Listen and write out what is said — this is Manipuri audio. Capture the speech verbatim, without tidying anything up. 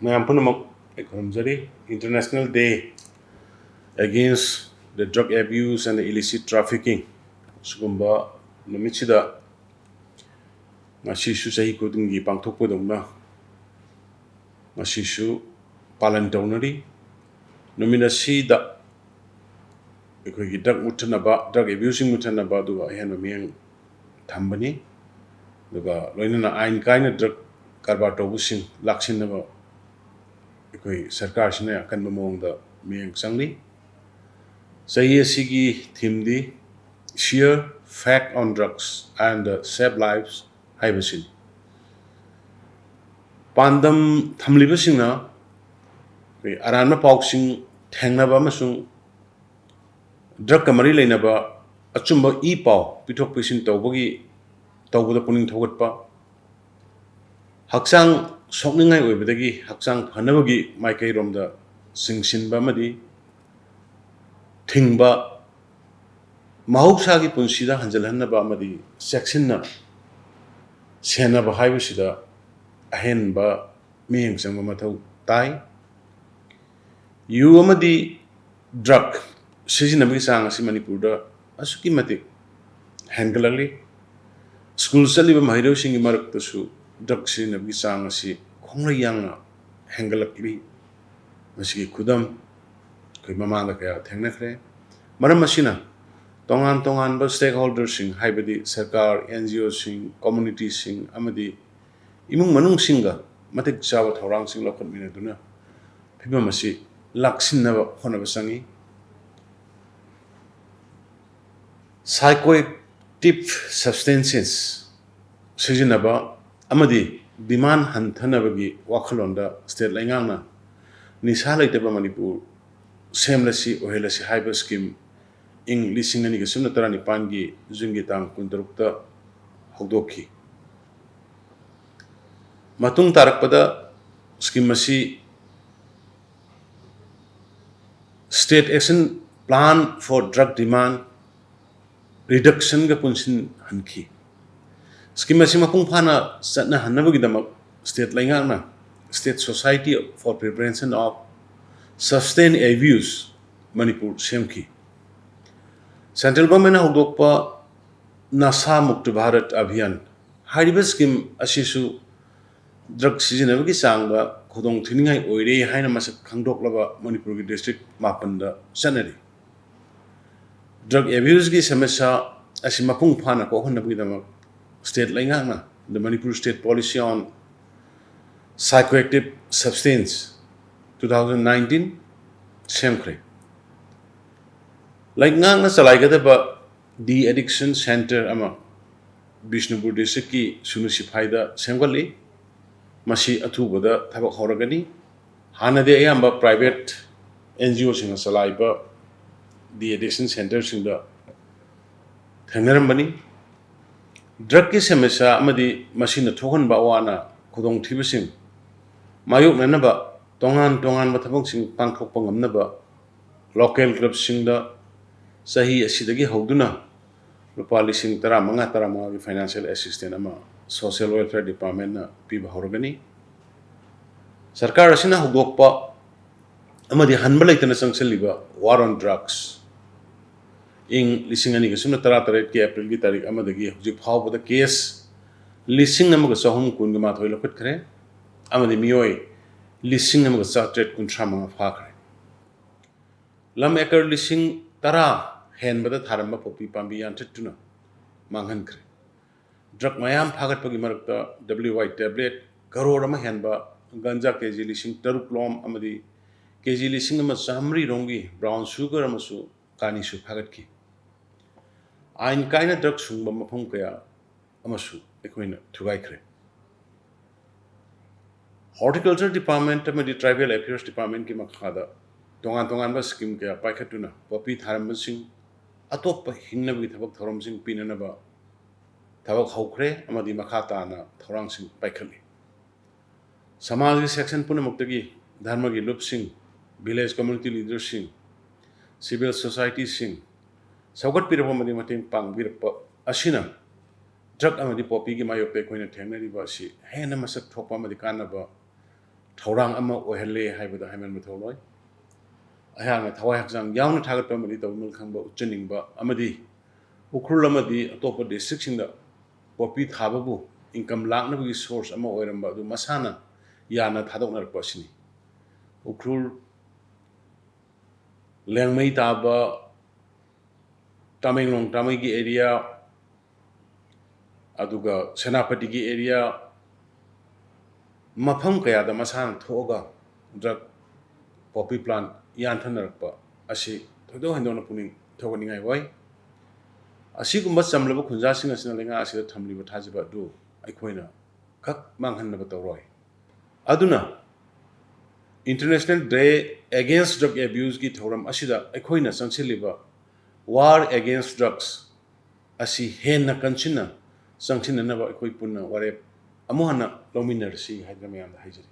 ꯃꯌꯥꯝ ꯄꯨꯝꯅꯃꯛ ꯑꯩ ꯈꯨꯔꯨꯝꯖꯔꯤ꯫ International Day Against the Drug Abuse and the Illicit Trafficking ꯁꯤꯒꯨꯝꯕ ꯅꯨꯃꯤꯠꯁꯤꯗ ꯉꯁꯤꯁꯨ ꯆꯍꯤ ꯈꯨꯗꯤꯡꯒꯤ ꯄꯥꯡꯊꯣꯛꯄꯗꯧꯅ ꯉꯁꯤꯁꯨ ꯄꯥꯂꯟ ꯇꯧꯅꯔꯤ꯫ ꯅꯨꯃꯤꯠ ꯑꯁꯤꯗ ꯑꯩꯈꯣꯏꯒꯤ ꯗ꯭ꯔꯒ ꯃꯨꯠꯊꯅꯕ, ꯗ꯭ꯔꯒ ꯑꯦꯕ꯭ꯌꯨꯁꯁꯤꯡ ꯃꯨꯠꯊꯅꯕ, ꯑꯗꯨꯒ ꯑꯍꯦꯟꯕ ꯃꯤꯠꯌꯦꯡ ꯊꯝꯕꯅꯤ꯫ ꯑꯗꯨꯒ ꯂꯣꯏꯅꯅ ꯑꯥꯏꯟ ꯀꯥꯏꯅ ꯗ꯭ꯔꯒ ꯀꯔꯕꯥꯔ ꯇꯧꯕꯁꯤꯡ ꯂꯥꯛꯁꯤꯟꯅꯕ ꯑꯩꯈꯣꯏ ꯁꯔꯀꯥꯔꯁꯤꯅ ꯑꯀꯟꯕ ꯃꯑꯣꯡꯗ ꯃꯤꯠꯌꯦꯡ ꯆꯪꯂꯤ꯫ ꯆꯍꯤ ꯑꯁꯤꯒꯤ ꯊꯤꯝꯗꯤ Share Fact on Drugs and Save Lives ꯍꯥꯏꯕꯁꯤꯅꯤ꯫ ꯄꯥꯟꯗꯝ ꯊꯝꯂꯤꯕꯁꯤꯡꯅ ꯑꯩꯈꯣꯏ ꯑꯔꯥꯟꯕ ꯄꯥꯎꯁꯤꯡ ꯊꯦꯡꯅꯕ ꯑꯃꯁꯨꯡ ꯗ꯭ꯔꯒꯀ ꯃꯔꯤ ꯂꯩꯅꯕ ꯑꯆꯨꯝꯕ ꯏ ꯄꯥꯎ ꯄꯤꯊꯣꯛ ꯄꯤꯁꯤꯟ ꯇꯧꯕꯒꯤ, ꯇꯧꯕꯗ ꯄꯨꯛꯅꯤꯡ ꯊꯧꯒꯠꯄ, ꯍꯛꯆꯥꯡ ꯁꯣꯛꯅꯤꯡꯉꯥꯏ ꯑꯣꯏꯕꯗꯒꯤ ꯍꯛꯆꯥꯡ ꯐꯅꯕꯒꯤ ꯃꯥꯏꯀꯩꯔꯣꯝꯗ ꯆꯤꯡꯁꯤꯟꯕ ꯑꯃꯗꯤ ꯊꯤꯡꯕ, ꯃꯍꯧꯁꯥꯒꯤ ꯄꯨꯟꯁꯤꯗ ꯍꯟꯖꯤꯜꯍꯟꯅꯕ ꯑꯃꯗꯤ ꯆꯦꯛꯁꯤꯟꯅ ꯁꯦꯟꯅꯕ ꯍꯥꯏꯕꯁꯤꯗ ꯑꯍꯦꯟꯕ ꯃꯤꯠꯌꯦꯡ ꯆꯪꯕ ꯃꯊꯧ ꯇꯥꯏ꯫ ꯌꯨ ꯑꯃꯗꯤ ꯗ꯭ꯔꯒ ꯁꯤꯖꯤꯟꯅꯕꯒꯤ ꯆꯥꯡ ꯑꯁꯤ ꯃꯅꯤꯄꯨꯔꯗ ꯑꯁꯨꯛꯀꯤ ꯃꯇꯤꯛ ꯍꯦꯟꯒꯠꯂꯛꯂꯤ꯫ ꯁ꯭ꯀꯨꯜ ꯆꯠꯂꯤꯕ ꯃꯍꯩꯔꯣꯏꯁꯤꯡꯒꯤ ꯃꯔꯛꯇꯁꯨ ꯗ꯭ꯔꯒ ꯁꯤꯖꯤꯟꯅꯕꯒꯤ ꯆꯥꯡ ꯑꯁꯤ ꯈꯣꯡꯂꯩ ꯌꯥꯡꯅ ꯍꯦꯟꯒꯠꯂꯛꯂꯤ꯫ ꯃꯁꯤꯒꯤ ꯈꯨꯗꯝ ꯑꯩꯈꯣꯏ ꯃꯃꯥꯡꯗ ꯀꯌꯥ ꯊꯦꯡꯅꯈ꯭ꯔꯦ꯫ ꯃꯔꯝ ꯑꯁꯤꯅ ꯇꯣꯉꯥꯟ ꯇꯣꯉꯥꯟꯕ ꯁ꯭ꯇꯦꯛ ꯍꯣꯜꯗꯔꯁꯤꯡ, ꯍꯥꯏꯕꯗꯤ ꯁꯔꯀꯥꯔ, ꯑꯦꯟ ꯖꯤ ꯑꯣꯁꯤꯡ, ꯀꯝꯃꯨꯅꯤꯇꯤꯁꯤꯡ ꯑꯃꯗꯤ ꯏꯃꯨꯡ ꯃꯅꯨꯡꯁꯤꯡꯒ ꯃꯇꯤꯛ ꯆꯥꯕ ꯊꯧꯔꯥꯡꯁꯤꯡ ꯂꯧꯈꯠꯃꯤꯟꯅꯗꯨꯅ ꯐꯤꯕꯝ ꯑꯁꯤ ꯂꯥꯛꯁꯤꯟꯅꯕ ꯍꯣꯠꯅꯕ ꯆꯪꯏ꯫ Psychoactive substances ꯁꯤꯖꯤꯟꯅꯕ ꯑꯃꯗꯤ ꯗꯤꯃꯥꯟ ꯍꯟꯊꯅꯕꯒꯤ ꯋꯥꯈꯜꯂꯣꯟꯗ ꯁ꯭ꯇꯦꯠ ꯂꯩꯉꯥꯛꯅ ꯅꯤꯁꯥ ꯂꯩꯇꯕ ꯃꯅꯤꯄꯨꯔ ꯁꯦꯝꯂꯁꯤ ꯑꯣꯏꯍꯜꯂꯁꯤ ꯍꯥꯏꯕ ꯁ꯭ꯀꯤꯝ ꯏꯪ ꯂꯤꯁꯤꯡ ꯑꯅꯤꯒ ꯁꯨꯞꯅ ꯇꯔꯥꯅꯤꯄꯥꯟꯒꯤ ꯖꯨꯟꯒꯤ ꯇꯥꯡ ꯀꯨꯟꯇꯔꯨꯛꯇ ꯍꯧꯗꯣꯛꯈꯤ꯫ ꯃꯇꯨꯡ ꯇꯥꯔꯛꯄꯗ ꯁ꯭ꯀꯤꯝ ꯑꯁꯤ State Action Plan for Drug Demand Reductionꯒ ꯄꯨꯟꯁꯤꯟꯍꯟꯈꯤ꯫ ꯁ꯭ꯀꯤꯝ ꯑꯁꯤ ꯃꯄꯨꯡ ꯐꯥꯅ ꯆꯠꯅꯍꯟꯅꯕꯒꯤꯗꯃꯛ ꯁ꯭ꯇꯦꯠ ꯂꯩꯉꯥꯛꯅ State Society for Prevention of Substance Abuse Manipur ꯁꯦꯝꯈꯤ꯫ Central Government ꯍꯧꯗꯣꯛꯄ ꯅꯁꯥ ꯃꯨꯛꯇ ꯚꯥꯔꯠ ꯑꯚꯤꯌꯥꯟ ꯍꯥꯏꯔꯤꯕ scheme ꯑꯁꯤꯁꯨ drug ꯁꯤꯖꯤꯟꯅꯕꯒꯤ ꯆꯥꯡꯗ ꯈꯨꯗꯣꯡ ꯊꯤꯅꯤꯡꯉꯥꯏ ꯑꯣꯏꯔꯦ ꯍꯥꯏꯅ ꯃꯁꯛ ꯈꯪꯗꯣꯛꯂꯕ ꯃꯅꯤꯄꯨꯔꯒꯤ district ꯃꯥꯄꯟꯗ ꯆꯠꯅꯔꯤ꯫ Drug abuse ꯒꯤ ꯁꯃꯁ꯭ꯌꯥ ꯑꯁꯤ ꯃꯄꯨꯡ ꯐꯥꯅ ꯀꯣꯛꯍꯟꯅꯕꯒꯤꯗꯃꯛ state ꯂꯩꯉꯥꯛꯅ The Manipur State Policy on Psychoactive Substance two thousand nineteen ꯁꯦꯝꯈ꯭ꯔꯦ꯫ ꯂꯩꯉꯥꯛꯅ ꯆꯂꯥꯏꯒꯗꯕ de-addiction centre ꯑꯃ ꯕꯤꯁꯅꯨꯄꯨꯔ district ꯀꯤ ꯁꯨꯅꯨ ꯁꯤꯐꯥꯏꯗ ꯁꯦꯝꯒꯠꯂꯤ꯫ ꯃꯁꯤ ꯑꯊꯨꯕꯗ ꯊꯕꯛ ꯍꯧꯔꯒꯅꯤ꯫ ꯍꯥꯟꯅꯗꯤ ꯑꯌꯥꯝꯕ private N G O ꯁꯤꯡꯅ ꯆꯂꯥꯏꯕ de-addiction centre ꯁꯤꯡꯗ ꯊꯦꯡꯅꯔꯝꯕꯅꯤ꯫ Drug ꯀꯤ ꯁꯃꯁ꯭ꯌꯥ ꯑꯃꯗꯤ ꯃꯁꯤꯅ ꯊꯣꯛꯍꯟꯕ ꯑꯋꯥ ꯑꯅꯥ ꯈꯨꯗꯣꯡꯊꯤꯕꯁꯤꯡ ꯃꯥꯌꯣꯛꯅꯅꯕ ꯇꯣꯉꯥꯟ ꯇꯣꯉꯥꯟꯕ ꯊꯕꯛꯁꯤꯡ ꯄꯥꯡꯊꯣꯛꯄ ꯉꯝꯅꯕ local club ꯁꯤꯡꯗ ꯆꯍꯤ ꯑꯁꯤꯗꯒꯤ ꯍꯧꯗꯨꯅ ꯂꯨꯄꯥ ꯂꯤꯁꯤꯡ ꯇꯔꯥꯃꯉꯥ, ꯇꯔꯥꯃꯉꯥꯒꯤ financial assistance ꯑꯃ Social Welfare Department ꯅ ꯄꯤꯕ ꯍꯧꯔꯒꯅꯤ꯫ ꯁꯔꯀꯥꯔ ꯑꯁꯤꯅ ꯍꯧꯗꯣꯛꯄ ꯑꯃꯗꯤ ꯍꯟꯕ ꯂꯩꯇꯅ ꯆꯪꯁꯤꯜꯂꯤꯕ War on Drugs, ꯏꯪ ꯂꯤꯁꯤꯡ ꯑꯅꯤꯒ ꯁꯨꯞꯅ ꯇꯔꯥꯇꯔꯦꯠꯀꯤ April ꯒꯤ ꯇꯥꯔꯤꯛ ꯑꯃꯗꯒꯤ ꯍꯧꯖꯤꯛ ꯐꯥꯎꯕꯗ case ꯂꯤꯁꯤꯡ ꯑꯃꯒ ꯆꯍꯨꯝ ꯀꯨꯟꯒ ꯃꯥꯊꯣꯏ ꯂꯧꯈꯠꯈ꯭ꯔꯦ ꯑꯃꯗꯤ ꯃꯤꯑꯣꯏ ꯂꯤꯁꯤꯡ ꯑꯃꯒ ꯆꯥꯇ꯭ꯔꯦꯠ ꯀꯨꯟꯊ꯭ꯔꯥ ꯃꯉꯥ ꯐꯥꯈ꯭ꯔꯦ꯫ ꯂꯝ acre ꯂꯤꯁꯤꯡ ꯇꯔꯥ ꯍꯦꯟꯕꯗ ꯊꯥꯔꯝꯕ ꯄꯣꯄꯤ ꯄꯥꯝꯕꯤ ꯌꯥꯟꯊꯠꯇꯨꯅ ꯃꯥꯡꯍꯟꯈ꯭ꯔꯦ꯫ Drug ꯃꯌꯥꯝ ꯐꯥꯒꯠꯄꯒꯤ ꯃꯔꯛꯇ W Y tablet ꯀꯔꯣꯔ ꯑꯃ ꯍꯦꯟꯕ, ꯒꯟꯖꯥ K G ꯂꯤꯁꯤꯡ ꯇꯔꯨꯛ ꯂꯣꯝ ꯑꯃꯗꯤ K G ꯂꯤꯁꯤꯡ ꯑꯃ ꯆꯥꯃꯔꯤ ꯔꯣꯝꯒꯤ brown sugar ꯑꯃꯁꯨ ꯀꯥꯅꯤꯁꯨ ꯐꯥꯒꯠꯈꯤ꯫ ꯑꯥꯏꯟ ꯀꯥꯏꯅ drug ꯁꯨꯡꯕ ꯃꯐꯝ ꯀꯌꯥ ꯑꯃꯁꯨ ꯑꯩꯈꯣꯏꯅ ꯊꯨꯒꯥꯏꯈ꯭ꯔꯦ꯫ Horticulture Department ꯑꯃꯗꯤ Tribal Affairs Department ꯀꯤ ꯃꯈꯥꯗ ꯇꯣꯉꯥꯟ ꯇꯣꯉꯥꯟꯕ scheme ꯀꯌꯥ ꯄꯥꯏꯈꯠꯇꯨꯅ ꯄꯣꯄꯤ ꯊꯥꯔꯝꯕꯁꯤꯡ ꯑꯇꯣꯞꯄ ꯍꯤꯡꯅꯕꯒꯤ ꯊꯕꯛ ꯊꯧꯔꯝꯁꯤꯡ ꯄꯤꯅꯅꯕ ꯊꯕꯛ ꯍꯧꯈ꯭ꯔꯦ ꯑꯃꯗꯤ ꯃꯈꯥ ꯇꯥꯅ ꯊꯧꯔꯥꯡꯁꯤꯡ ꯄꯥꯏꯈꯠꯂꯤ꯫ ꯁꯃꯥꯖꯒꯤ section ꯄꯨꯝꯅꯃꯛꯇꯒꯤ ꯙꯔꯃꯒꯤ ꯂꯨꯞꯁꯤꯡ, village community leader ꯁꯤꯡ, civil society ꯁꯤꯡ ꯁꯧꯒꯠꯄꯤꯔꯛꯄ ꯑꯃꯗꯤ ꯃꯇꯦꯡ ꯄꯥꯡꯕꯤꯔꯛꯄ ꯑꯁꯤꯅ drug ꯑꯃꯗꯤ ꯄꯣꯄꯤꯒꯤ ꯃꯥꯌꯣꯛꯇ ꯑꯩꯈꯣꯏꯅ ꯊꯦꯡꯅꯔꯤꯕ ꯑꯁꯤ ꯍꯦꯟꯅ ꯃꯁꯛ ꯊꯣꯛꯄ ꯑꯃꯗꯤ ꯀꯥꯟꯅꯕ ꯊꯧꯔꯥꯡ ꯑꯃ ꯑꯣꯏꯍꯜꯂꯦ ꯍꯥꯏꯕꯗ ꯍꯥꯏꯃꯟꯕ ꯊꯣꯛꯂꯣꯏ꯫ ꯑꯩꯍꯥꯛꯅ ꯊꯋꯥꯏ ꯍꯛꯆꯥꯡ ꯌꯥꯎꯅ ꯊꯥꯒꯠꯄ ꯑꯃꯗꯤ ꯇꯧꯕꯤꯃꯜ ꯈꯪꯕ ꯎꯠꯆꯅꯤꯡꯕ ꯑꯃꯗꯤ ꯎꯈ꯭ꯔꯨꯜ ꯑꯃꯗꯤ ꯑꯇꯣꯞꯄ ꯗꯤꯁꯇ꯭ꯔꯤꯛꯁꯤꯡꯗ ꯄꯣꯄꯤ ꯊꯥꯕꯕꯨ ꯏꯟꯀꯝ ꯂꯥꯛꯅꯕꯒꯤ ꯁꯣꯔꯁ ꯑꯃ ꯑꯣꯏꯔꯝꯕ ꯑꯗꯨ ꯃꯁꯥꯅ ꯌꯥꯅ ꯊꯥꯗꯣꯛꯅꯔꯛꯄ ꯑꯁꯤꯅꯤ꯫ ꯎꯈ꯭ꯔꯨꯜ ꯂꯦꯡꯃꯩ ꯇꯥꯕ ꯇꯃꯦꯡꯂꯣꯡ ꯇꯥꯃꯩꯒꯤ ꯑꯦꯔꯤꯌꯥ, ꯑꯗꯨꯒ ꯁꯦꯅꯥꯄꯇꯤꯒꯤ ꯑꯦꯔꯤꯌꯥ, ꯃꯐꯝ ꯀꯌꯥꯗ ꯃꯁꯥꯅ ꯊꯣꯛꯑꯒ ꯗ꯭ꯔꯒ ꯄꯣꯄꯤ ꯄ꯭ꯂꯥꯟ ꯌꯥꯟꯊꯅꯔꯛꯄ ꯑꯁꯤ ꯊꯣꯏꯗꯣꯛ ꯍꯦꯟꯗꯣꯛꯅ ꯄꯨꯛꯅꯤꯡ ꯊꯧꯒꯠꯅꯤꯡꯉꯥꯏ ꯑꯣꯏ꯫ ꯑꯁꯤꯒꯨꯝꯕ ꯆꯝꯂꯕ ꯈꯨꯟꯖꯥꯁꯤꯡ ꯑꯁꯤꯅ ꯂꯩꯉꯥꯛ ꯑꯁꯤꯗ ꯊꯝꯂꯤꯕ ꯊꯥꯖꯕ ꯑꯗꯨ ꯑꯩꯈꯣꯏꯅ ꯈꯛ ꯃꯥꯡꯍꯟꯅꯕ ꯇꯧꯔꯣꯏ꯫ ꯑꯗꯨꯅ International Day Against Drug Abuseꯀꯤ ꯊꯧꯔꯝ ꯑꯁꯤꯗ ꯑꯩꯈꯣꯏꯅ ꯆꯪꯁꯤꯜꯂꯤꯕ War Against Drugs ꯑꯁꯤ ꯍꯦꯟꯅ ꯀꯟꯁꯤꯟꯅ ꯆꯪꯁꯤꯟꯅꯅꯕ ꯑꯩꯈꯣꯏ ꯄꯨꯟꯅ ꯋꯥꯔꯦꯞ ꯑꯃꯨꯛ ꯍꯟꯅ ꯂꯧꯃꯤꯟꯅꯔꯁꯤ ꯍꯥꯏꯗꯅ ꯃꯌꯥꯝꯗ ꯍꯥꯏꯖꯔꯤ꯫